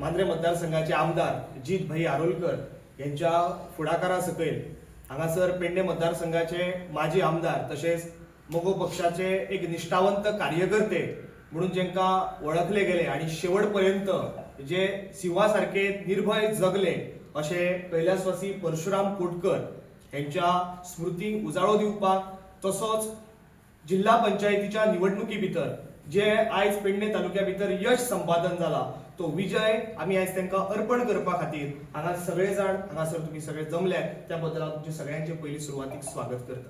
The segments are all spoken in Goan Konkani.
मांद्रे मतदारसंघाचे आमदार जीत भाई आरोलकर यांच्या फुडाकारा सकयल हांगासर पेडणे मतदारसंघाचे माजी आमदार तशेंच मगो पक्षाचे एक निष्ठावंत कार्यकर्ते म्हणून जेंका वळखले गेले आणि शेवट पर्यंत जे सिंहा सारखे निर्भय जगले अशे कैलासवासी परशुराम कोटकर यांच्या स्मृतींक उजाळो दिवपाक तसोच जिल्हा पंचायतीच्या निवडणुकी भितर जे आयज पेडणे तालुक्या भितर यश संपादन जाला तो विजय आमी आयज तांकां अर्पण करपा खातीर हांगा सगळे जाण हांगासर तुमी सगळे जमल्यात त्या बद्दल हांव तुमचे सगळ्यांचे पयली सुरवातीक स्वागत करता.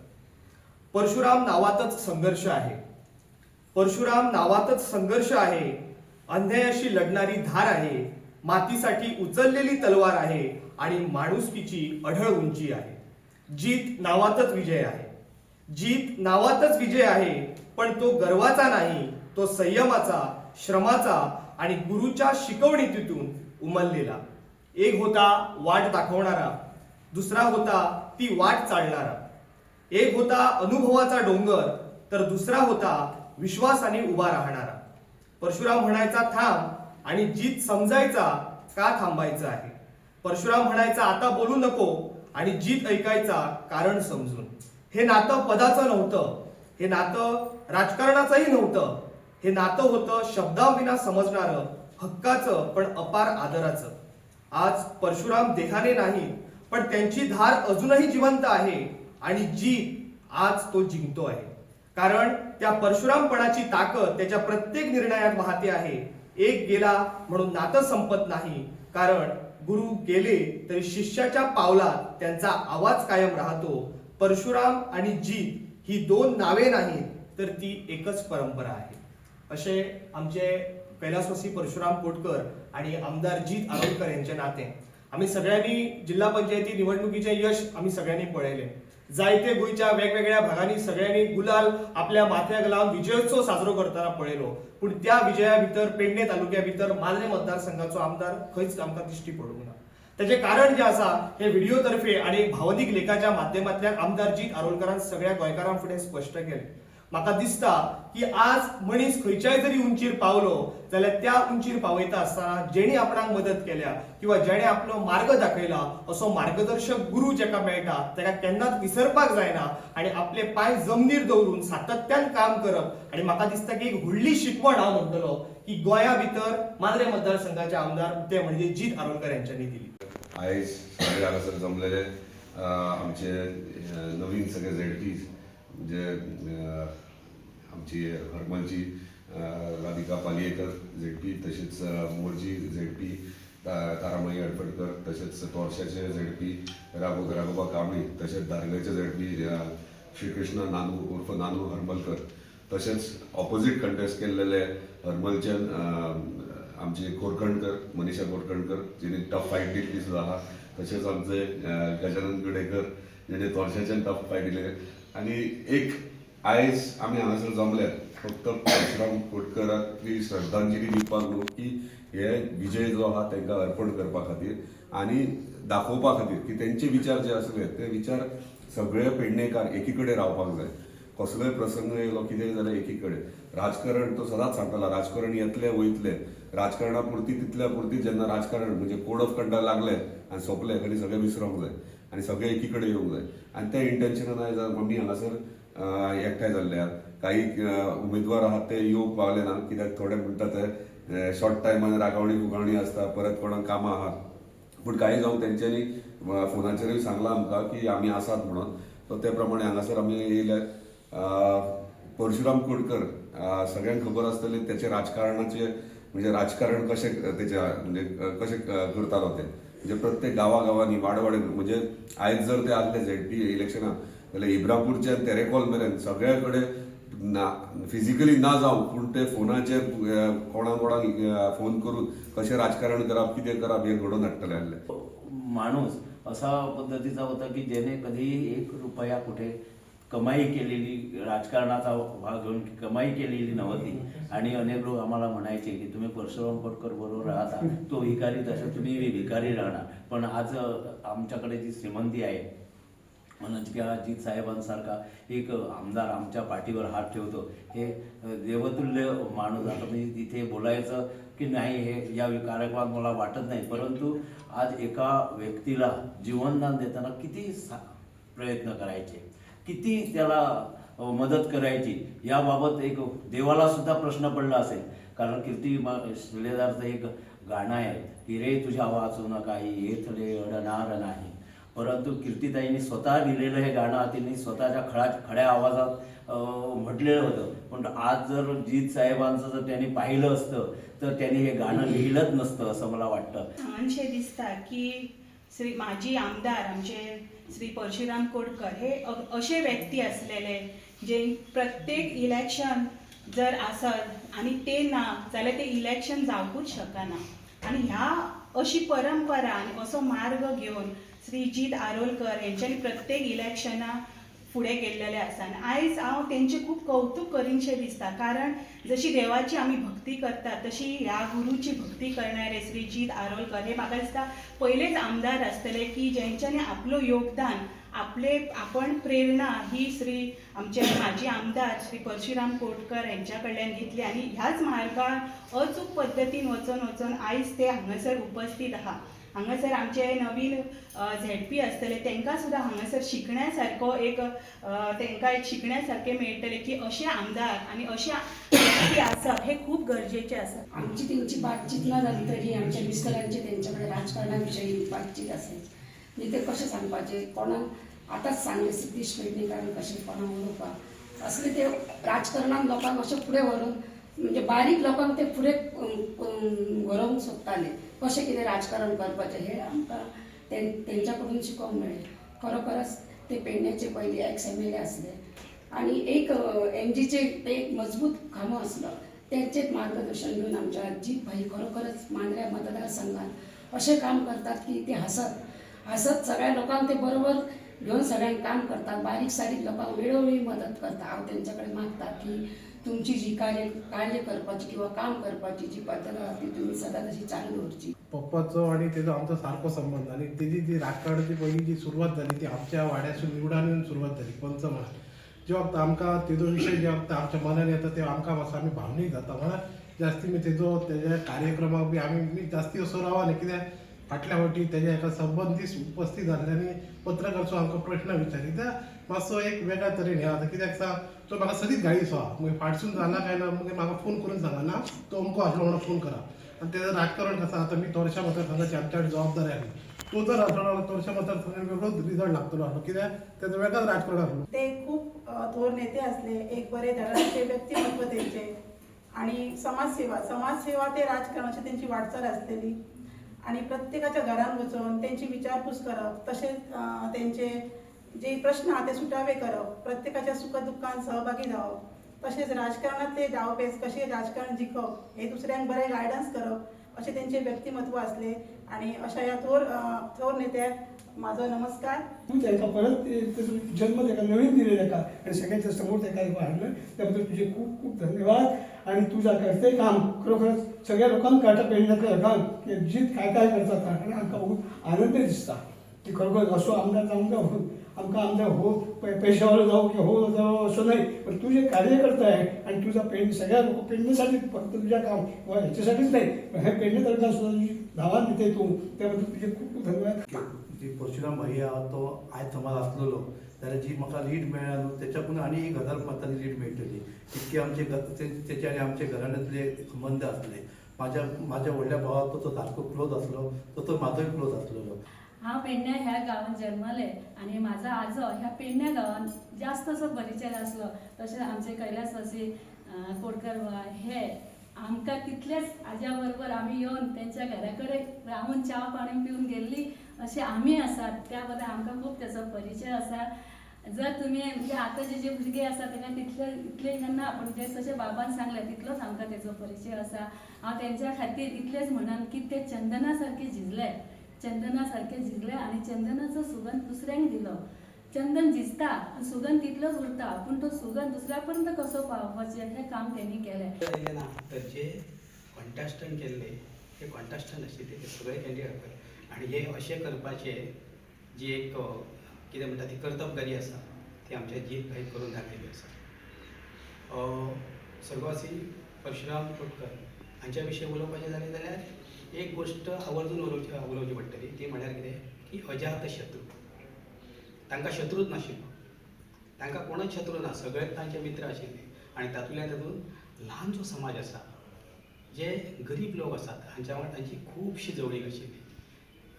परशुराम नावातच संघर्ष आहे, परशुराम नावातच संघर्ष आहे, अन्यायाशी लढणारी धार आहे, मातीसाठी उचललेली तलवार आहे आणि माणुसकीची अढळ उंची आहे. जीत नावातच विजय आहे, जीत नावातच विजय आहे, पण तो गर्वाचा नाही, तो संयमाचा, श्रमाचा आणि गुरुच्या शिकवणीतून उमललेला. एक होता वाट दाखवणारा, दुसरा होता ती वाट चालणारा. एक होता अनुभवाचा डोंगर तर दुसरा होता विश्वासाने उभा राहणारा. परशुराम म्हणायचा थांब आणि जीत समजायचा का थांबायचं आहे. परशुराम म्हणायचा आता बोलू नको आणि जीत ऐकायचा कारण समजून. हे नातं पदाचं नव्हतं, हे नातं राजकारणाचंही नव्हतं, हे नातं होतं शब्दाविना समजणारं, हक्काचं पण अपार आदराचं. आज परशुराम देहाने नाही पण त्यांची धार अजूनही जिवंत आहे आणि जीत आज तो जिंकतो आहे, कारण त्या परशुरामपणाची ताकद त्याच्या प्रत्येक निर्णयात वाहते आहे. एक गेला म्हणून नातं संपत नाही, कारण गुरु गेले तरी शिष्याच्या पावलात त्यांचा आवाज कायम राहतो. परशुराम आणि जीत ही दोन नावे नाहीत तर ती एकच परंपरा आहे. असे आमचे कैलासवासी परशुराम कोटकर आणि आमदार जीत आरोलकर यांचे नाते आम्ही सगळ्यांनी जिल्हा पंचायती निवडणुकीचे यश आम्ही सगळ्यांनी पळयले. जायते गोंयच्या वेगवेगळ्या भागांनी सगळ्यांनी गुलाल आपल्या माथ्याक लावन विजयोत्सव साजरो करतना पळयलो, पूण त्या विजया भितर पेडणे तालुक्या भितर मांद्रे मतदारसंघाचो आमदार खंयच आमकां दिश्टी पडूंक ना. त्याचे कारण जे आसा हे व्हिडिओ तर्फे आणि एक भावनीक लेखाच्या माध्यमांतल्यान आमदार जीत आरोलकरान सगळ्या गोंयकारां फुडें स्पश्ट केलें. म्हाका दिसता की आज मनीस खंयच्याय जरी उंचीर पावलो जाल्यार त्या उंचीर पावयता आसतना जेणी आपणाक मदत केल्या किंवा जेणे आपलो मार्ग दाखयला असो मार्गदर्शक गुरू जेका मेळटा ताका केन्नाच विसरपाक जायना आणि आपले पांय जमनीर दवरून सातत्यान काम करप. आणि म्हाका दिसता की एक व्हडली शिकवण हांव म्हणटलो की गोंया भितर मांद्रे मतदारसंघाचे आमदार ते म्हणजे जीत आरोलकर यांच्यांनी दिली. आयज सगळे हांगासर जमलेले आमचे नवीन सगळे झेडपीज, म्हणजे आमची हरमलची राधिका पालयेकर झेडपी, तशेंच मोरजी झेडपी तारामाई हडफडकर, तशेंच तोरशाचे झेडपी राघोबा कांबळी, तशेंच धारगळचे झेडपी श्रीकृष्ण नानू उर्फ नानू हरमलकर, तशेंच ऑपोजीट कंटेस्ट केल्लेले हरमलचे आमचे कोरकणकर, मनीषा कोरकणकर, जिने टफ फायट दिल्ली सुद्दां आहा, तशेंच आमचे गजानन गडेकर जेणे तोरशाच्यान टफ फायट दिले. आनी एक आयज आमी हांगासर जमल्यात फक्त परशुराम कोटकराक ती श्रद्धांजली दिवपाक न्हू, की हे विजय जो आहा तांकां अर्पण करपा खातीर आनी दाखोवपा खातीर की तेंचे विचार जे आसले ते विचार सगळे पेडणेकार एकी कडेन रावपाक जाय. कसलोय प्रसंग येयलो, कितेंय जाल्यार एकी कडेन. राजकारण तो सदांच सांगतालो, राजकारण येतलें वयतलें, राजकारणा पुरती तितल्या पुरती. जेन्ना राजकारण म्हणजे कोड ऑफ कंडक्ट लागले आनी सोंपले तरी सगळें विसरोंक जाय आनी सगळे एकी कडेन येवंक जाय. आनी त्या इंटेन्शनान आयज आमी हांगासर एकठांय जाल्ले आहात. काही उमेदवार आहात ते येवंक पावले ना, कित्याक थोडे म्हणटा ते शॉर्ट टायमान रागावणी फुगावणी आसता, परत कोणाक कामां आहात. पूण काही जावं, तेंच्यांनी फोनाचेरूय सांगलां आमकां की आमी आसात म्हणून, सो ते प्रमाणे हांगासर आमी येयले. परशुराम कोटकर सगळ्यांक खबर आसतली तेचे राजकारणाचे, म्हणजे राजकारण कशें तेचे, म्हणजे कशें करतालो ते, म्हणजे प्रत्येक गांवा गांवांनी वाडो वाड्यान. म्हणजे आयज जर ते आसले झेडपी इलेक्शनाक जाल्यार इब्रापूरच्यान तेरेखोल मेरेन सगळे कडेन ना फिजिकली ना जावं पूण ते फोनाचेर कोणा कोणाक फोन करून कशें राजकारण करप, कितें करप हें घडोवन हाडटले आसले. माणूस असा पद्धतीचा होता की ज्याने कधी एक रुपया कुठे कमाई केलेली, राजकारणाचा भाग घेऊन कमाई केलेली नव्हती. आणि अनेक लोक आम्हाला म्हणायचे की तुम्ही परशुराम कोटकर बरोबर राहता, तो भिकारी, तसं तुम्ही भिकारी राहणार. पण आज आमच्याकडे जी श्रीमंती आहे म्हणून की हा जीत साहेबांसारखा एक आमदार आमच्या पाठीवर हात ठेवतो, हे देवतुल्य माणूस. आता म्हणजे तिथे बोलायचं की नाही हे या कार्यक्रमात मला वाटत नाही, परंतु आज एका व्यक्तीला जीवनदान देताना किती प्रयत्न करायचे, किती त्याला मदत करायची याबाबत एक देवाला सुद्धा प्रश्न पडला असेल. कारण कीर्ती शिलेदारचं एक गाणं आहे की रे तुझ्या वाचून काही येथले अडणार नाही, परंतु कीर्तिताईंनी स्वतः लिहिलेलं हे गाणं तिने स्वतःच्या खड्या आवाजात म्हटलेलं होतं. पण आज जर जीत साहेबांचं जर त्यांनी पाहिलं असतं तर त्यांनी हे गाणं लिहिलंच नसतं असं मला वाटतं. छानशें दिसता की श्री माजी आमदार आमचे श्री परशुराम कोडकर हे अशे व्यक्ती आसलेले जे प्रत्येक इलेक्शन जर आसत आनी ते ना जाल्यार ते इलेक्शन जावंकूच शकना. आनी ह्या अशी परंपरा आनी असो मार्ग घेवन श्री जीत आरोलकर हेंच्यांनी प्रत्येक इलेक्शना फुडें गेल्लेले आसा. आनी आयज हांव तेंचें खूब कौतूक करीनशें दिसता, कारण जशी देवाची आमी भक्ती करतात तशी ह्या गुरूची भक्ती करणारे श्री जीत आरोलकर हे म्हाका दिसता पयलेच आमदार आसतले की जेंच्यांनी आपलो योगदान आपले आपण प्रेरणा ही श्री आमचे माजी आमदार श्री परशुराम कोटकर हेंच्या कडल्यान घेतली आनी ह्याच मार्गान अचूक पद्दतीन वचोन वचोन आयज ते हांगासर उपस्थीत आहा. हांगासर आमचे नवीन झेडपी आसतले तांकां सुद्दां हांगासर शिकण्या सारको एक तांकां एक शिकण्या सारकें मेळटलें की अशे आमदार आनी अशे व्यक्ती आसप हे खूब गरजेचें आसा. आमची तेंची बातचीत न जाली तरी आमच्या मिस्टरांची तेंच्याकडे राजकारणाविषयी बातचीत असायची. म्हणजे ते कशें सांगपाचें कोणाक आतांच सांगलें सिद्धेश पेडणेकारान कशें कोणाक उलोवपाक असले ते राजकारणान लोकांक अशें फुडें व्हरून म्हणजे बारीक लोकांक ते फुडें व्हरोंक सोदताले कशें कितें राजकारण करपाचें हें आमकां तेंच्या कडून शिकोवंक मेळ्ळें. खरोखरच ते पेडण्याचे पयलीं एक्स एम एल ए आसले आनी एक एम जीचे ते एक मजबूत खांबो आसलो. तेंचेच मार्गदर्शन घेवन आमच्या जीत भाई खरोखरच मांद्र्या मतदारसंघात अशें काम करतात की ते हसत हसत सगळ्या लोकांक ते बरोबर घेवन सगळ्यांक काम करतात. बारीक सारीक लोकांक वेळोवेळी मदत करता. हांव तेंच्या कडेन मागता की तुमची जी कार्य कार्य करपाची किंवा काम करपाची जी पद्दत आसा ती तुमी सदांच अशी चालू दवरची. पप्पाचो आनी तेजो आमचो सारको संबंद आनी तेजी जी राजकारणाची पयली जी सुरवात जाली ती आमच्या वाड्यासून निवडान येवन सुरवात जाली पंच म्हणून. जे वक्त आमकां तेजो विशय जे वक्त आमच्या मनान येता ते आमकां मातसो आमी भावनीक जाता. म्हणून जास्ती मी तेजो तेज्या कार्यक्रमाक बी आमी मी जास्ती असो रावना कित्याक फाटल्या फावटी तेज्या एका संबंदीत उपस्थित जाल्ले आनी पत्रकार सो आमकां प्रश्न विचारी कित्याक मातसो एक वेगळ्या तरेन हें जाता. कित्याक सांग तो म्हाका सदींच गाळी सो मागीर फाटसून जाला काय ना मागीर म्हाका फोन करून सांगा ना तो अमको आसलो म्हणून फोन करा. आनी तेजो राजकारण कसं आतां मी तोरशा मतदारसंघाची आमच्या कडेन जबाबदारी आसली तो जर आसलो जाल्यार तोरशा मतदारसंघात वेगळोच रिजल्ट लागतलो आसलो कित्याक तेजो वेगळोच राजकारण आसलो. ते खूप थोर नेते असले, एक बरे धडाचे व्यक्तिमत्व त्यांचे आणि समाजसेवा समाजसेवा ते राजकारणाची त्यांची वाटचाल आसलेली आणि प्रत्येकाच्या घरान वचून त्यांची विचारपूस करप तशेंच त्यांचे जे प्रश्न आहा ते सुटावे करप, प्रत्येकाच्या सुख दुःखान सहभागी जावप, तशेंच राजकारणांतले डावपेच कशें राजकारण जिखप हे दुसऱ्यांक बरें गायडन्स करप अशें त्यांचे व्यक्तिमत्व आसले. आणि अशा ह्या थोर थोर नेत्याक म्हाजो नमस्कार. तू तांकां परत तेजो जन्म ताका नवीन दिले ताका आनी सगळ्यांच्या समोर ताका हाडलें त्याबद्दल तुजे खूब खूब धन्यवाद. आणि तुझा करते काम खरोखरच सगळ्या लोकांक कळटा पेडण्यातल्या लोकांक की जीत काय काय करता आणि आमकां खूब आनंद दिसता की खरोखर असो आमदार जावंक जाय. आमकां आमदार हो पैशावालो जावं की हो जावं असो नाही, पण तू जे कार्य करताय आणि तुझा पेड सगळ्या लोक पेडण्यासाठी फक्त तुझ्या काम किंवा ह्याच्यासाठीच नाही पण हे पेडणे तालुक्यात सुद्धा तुझी धावान दिते तू, त्याबद्दल तुझे खूप खूप धन्यवाद. जी परशुराम भाई आहा तो आयज समज आसलेलो जाल्यार जी म्हाका लीड मेळ्ळा न्हू तेच्याकून आनी 1000 मतांनी लीड मेळटली. इतके आमचे तेचे आनी आमचे घराण्यांतले संबंद आसले. म्हाज्या म्हाज्या व्हडल्या भावाक तो सारको क्लोज आसलो तो म्हाजोय क्लोज आसलेलो. हांव पेडण्या ह्या गांवांत जन्मलें आनी म्हाजो आजो ह्या पेडण्या गांवांत जास्त असो परिचय आसलो. तशेंच आमचे कैलासवासी कोडकर हे आमकां तितलेच आज्या बरोबर आमी येवन तेंच्या घरा कडेन रावन च्या पाणी पिवन गेल्ली अशें आमी आसात. त्या बद्दल आमकां खूब तेचो परिचय आसा. जर तुमी म्हणजे आतांचे जे भुरगे आसा तांकां तितले इतले ना, पूण जे जशें बाबान सांगलें तितलोच आमकां तेचो परिचय आसा. हांव तेंच्या खातीर इतलेंच म्हणन की ते चंदना सारके झिजले, चंदना सारके झिजले आनी चंदनाचो सुगंध दुसऱ्यांक दिलो. चंदन झिजता सुगंध तितलोच उरता, पूण तो सुगंध दुसऱ्या पर्यंत कसो पावोवपाचें हें काम तेणी केलें. ना तर जे कॉन्टेस्टंट केल्ले ते कॉन्टेस्टंट आशिल्ले ते सगळे कॅन्डिडेट आनी हे अशें करपाचे जी एक कितें म्हणटा ती कर्तबगारी आसा ती आमच्या जीत भाई करून दाखयली आसा. स्वर्गवासी परशुराम कोटकर हांच्या विशीं उलोवपाचें जालें जाल्यार एक गोश्ट आवर्जून उलोवची पडटली, ती म्हळ्यार कितें की अजात शत्रू. तांकां शत्रूच नाशिल्लो, तांकां कोणूच शत्रू ना, सगळे तांचे मित्र आशिल्ले. आनी तातूंतल्यान तातूंत ल्हान जो समाज आसा, जे गरीब लोक आसात हांच्या वांगडा तांची खुबशी जवळीक आशिल्ली.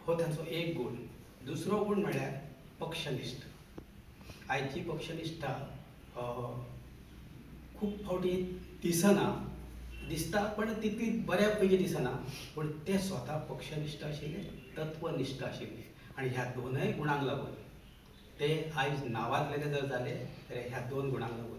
हो तांचो एक गूण. दुसरो गूण म्हळ्यार पक्षनिश्ठ. आयची पक्षनिश्ठा खूब फावटी दिसना, दिसता पण तितली बऱ्या पैकी दिसना, पूण ते स्वता पक्षनिश्ठ आशिल्ले, तत्वनिश्ठ आशिल्ले. आनी ह्या दोनय गुणांक लागून ते आयज नांवाजलेले जर जाले जाल्यार ह्या दोन गुणांक लागून.